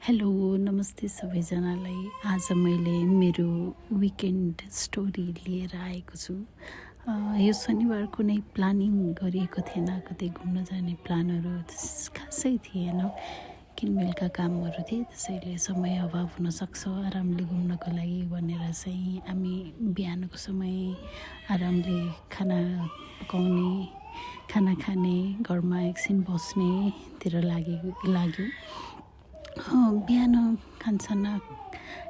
Hello नमस्ते सबैजनालाई। आज मैले मेरो विकेन्ड स्टोरी लिएर आएको छु। यो शनिबार कुनै प्लानिङ गरिएको थिएन, कतै घुम्न जाने प्लानहरू खासै थिएन। किनमेलका कामहरू थिए, त्यसैले समय अभाव हुनसक्छ आरामले घुम्नको लागि भनेर चाहिँ हामी बिहानको समय आरामले खाना पकाउने, खाना खाने, घरमा एकछिन बस्नेतिर लाग्यो। बिहान खानसाना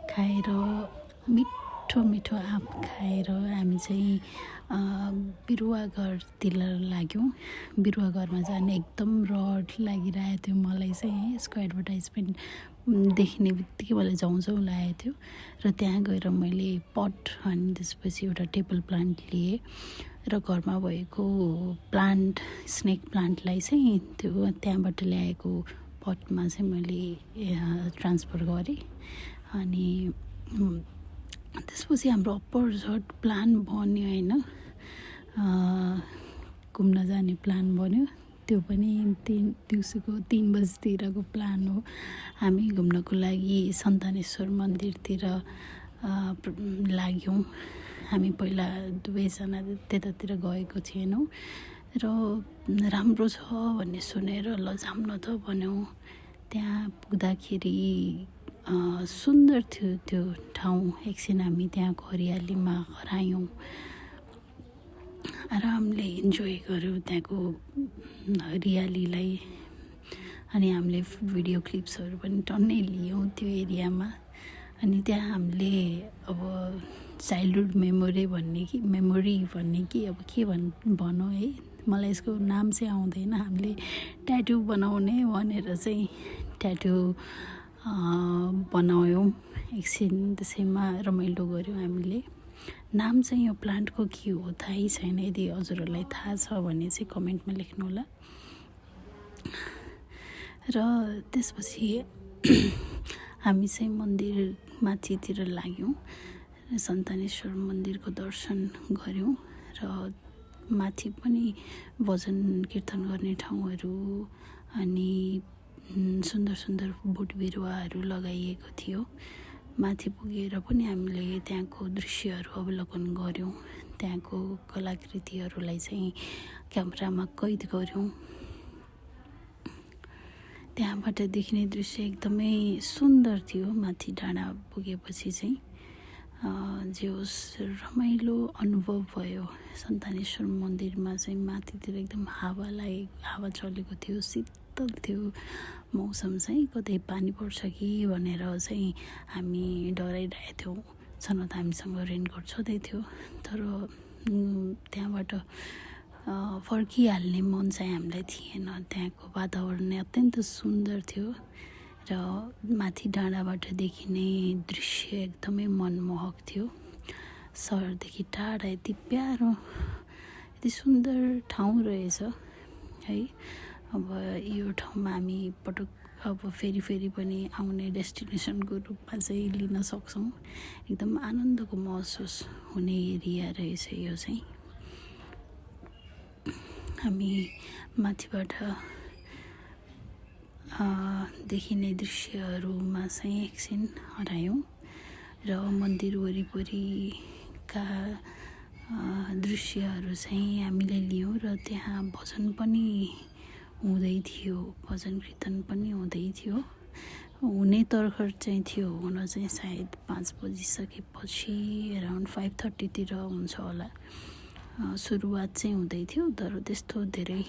खाएर मिठो मिठो आँप खाएर हामी चाहिँ बिरुवा घरतिर लाग्यौँ। बिरुवा घरमा जाने एकदम रड लागिरहेको थियो मलाई चाहिँ। यसको एडभर्टाइजमेन्ट देखिने बित्तिकै मलाई जाउँ लागेको थियो र त्यहाँ गएर मैले पट अनि त्यसपछि एउटा टेबल प्लान्ट लिएँ र घरमा भएको प्लान्ट, स्नेक प्लान्टलाई चाहिँ त्यो त्यहाँबाट ल्याएको पटमा चाहिँ मैले ट्रान्सफर गरेँ। अनि त्यसपछि हाम्रो अप्पर प्लान बन्यो होइन, घुम्न जाने प्लान बन्यो। त्यो पनि दिउँसोको 3 बजीतिरको प्लान हो। हामी घुम्नको लागि सन्तानेश्वर मन्दिरतिर लाग्यौँ। हामी पहिला दुवैजना त्यतातिर गएको थिएनौँ र राम्रो छ भन्ने सुनेर लजाउन त भन्यौँ। त्यहाँ पुग्दाखेरि सुन्दर थियो त्यो ठाउँ। एकछिन हामी त्यहाँको हरियालीमा हरायौँ, आरामले इन्जोय गऱ्यौँ त्यहाँको हरियालीलाई। अनि हामीले भिडियो क्लिप्सहरू पनि टन्नै लियौँ त्यो एरियामा। अनि त्यहाँ हामीले अब चाइल्डहुड मेमोरी भन्ने कि अब के भनौँ है, मलाई यसको नाम चाहिँ आउँदैन। हामीले ट्याटु बनाउने भनेर चाहिँ ट्याटु बनायौँ। एकछिन त्यसैमा रमाइलो गऱ्यौँ हामीले। नाम चाहिँ यो प्लान्टको के हो थाहै छैन, यदि हजुरहरूलाई थाहा छ भने चाहिँ कमेन्टमा लेख्नु होला। र त्यसपछि हामी चाहिँ मन्दिर माथितिर लाग्यौँ, सन्तानेश्वर मन्दिरको दर्शन गऱ्यौँ र माथि पनि भजन कीर्तन गर्ने ठाउँहरू अनि सुन्दर सुन्दर बोट बिरुवाहरू लगाइएको थियो। माथि पुगेर पनि हामीले त्यहाँको दृश्यहरू अवलोकन गऱ्यौँ। त्यहाँको कलाकृतिहरूलाई चाहिँ क्यामेरामा कैद गऱ्यौँ। त्यहाँबाट देखिने दृश्य एकदमै सुन्दर थियो। माथि डाँडा पुगेपछि चाहिँ जे होस् रमाइलो अनुभव भयो। सन्तानेश्वर मन्दिरमा चाहिँ माथितिर एकदम हावा चलेको थियो, शीतल थियो मौसम चाहिँ। कतै पानी पर्छ कि भनेर चाहिँ हामी डराइरहेको थियौँ। छन त हामीसँग रेनकोट छँदै थियो, तर त्यहाँबाट फर्किहाल्ने मन चाहिँ हामीलाई थिएन। त्यहाँको वातावरण अत्यन्त सुन्दर थियो र माथि डाँडाबाट देखिने दृश्य एकदमै मनमोहक थियो। सहरदेखि टाढा यति प्यारो, यति सुन्दर ठाउँ रहेछ है। अब यो ठाउँमा हामी फेरि पनि आउने डेस्टिनेसनको रूपमा चाहिँ लिन सक्छौँ। एकदम आनन्दको महसुस हुने एरिया रहेछ यो चाहिँ। हामी माथिबाट देखिने दृश्यहरूमा चाहिँ एकछिन हरायौँ र मन्दिर वरिपरिका दृश्यहरू चाहिँ हामीले लियौँ। र त्यहाँ भजन पनि हुँदै थियो, भजन कीर्तन पनि हुँदै थियो। हुने तर्खर चाहिँ थियो, हुन चाहिँ सायद 5 बजिसकेपछि अराउन्ड 5:30तिर हुन्छ होला। सुरुवात चाहिँ हुँदै थियो, तर त्यस्तो धेरै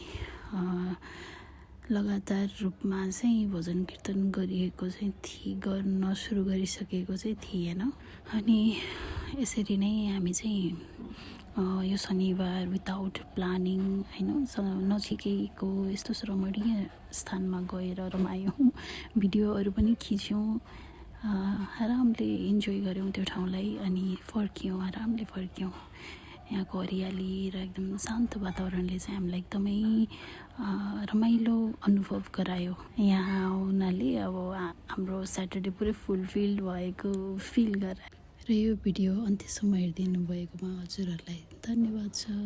लगातार रूपमा चाहिँ भजन कीर्तन गरिएको चाहिँ गर्न सुरु गरिसकेको चाहिँ थिएन। अनि यसरी नै हामी चाहिँ यो शनिबार विदाउट प्लानिङ होइन, नजिकैको यस्तो रमणीय स्थानमा गएर रमायौँ, भिडियोहरू पनि खिच्यौँ, आरामले इन्जोय गऱ्यौँ त्यो ठाउँलाई। अनि आरामले फर्क्यौँ। यहाँको हरियाली र एकदम शान्त वातावरणले चाहिँ हामीलाई एकदमै रमाइलो अनुभव गरायो। यहाँ आउनाले अब हाम्रो स्याटरडे पुरै फुलफिल्ड भएको फिल गरायो। र यो भिडियो अन्त्यसम्म हेरिदिनु भएकोमा हजुरहरूलाई धन्यवाद छ।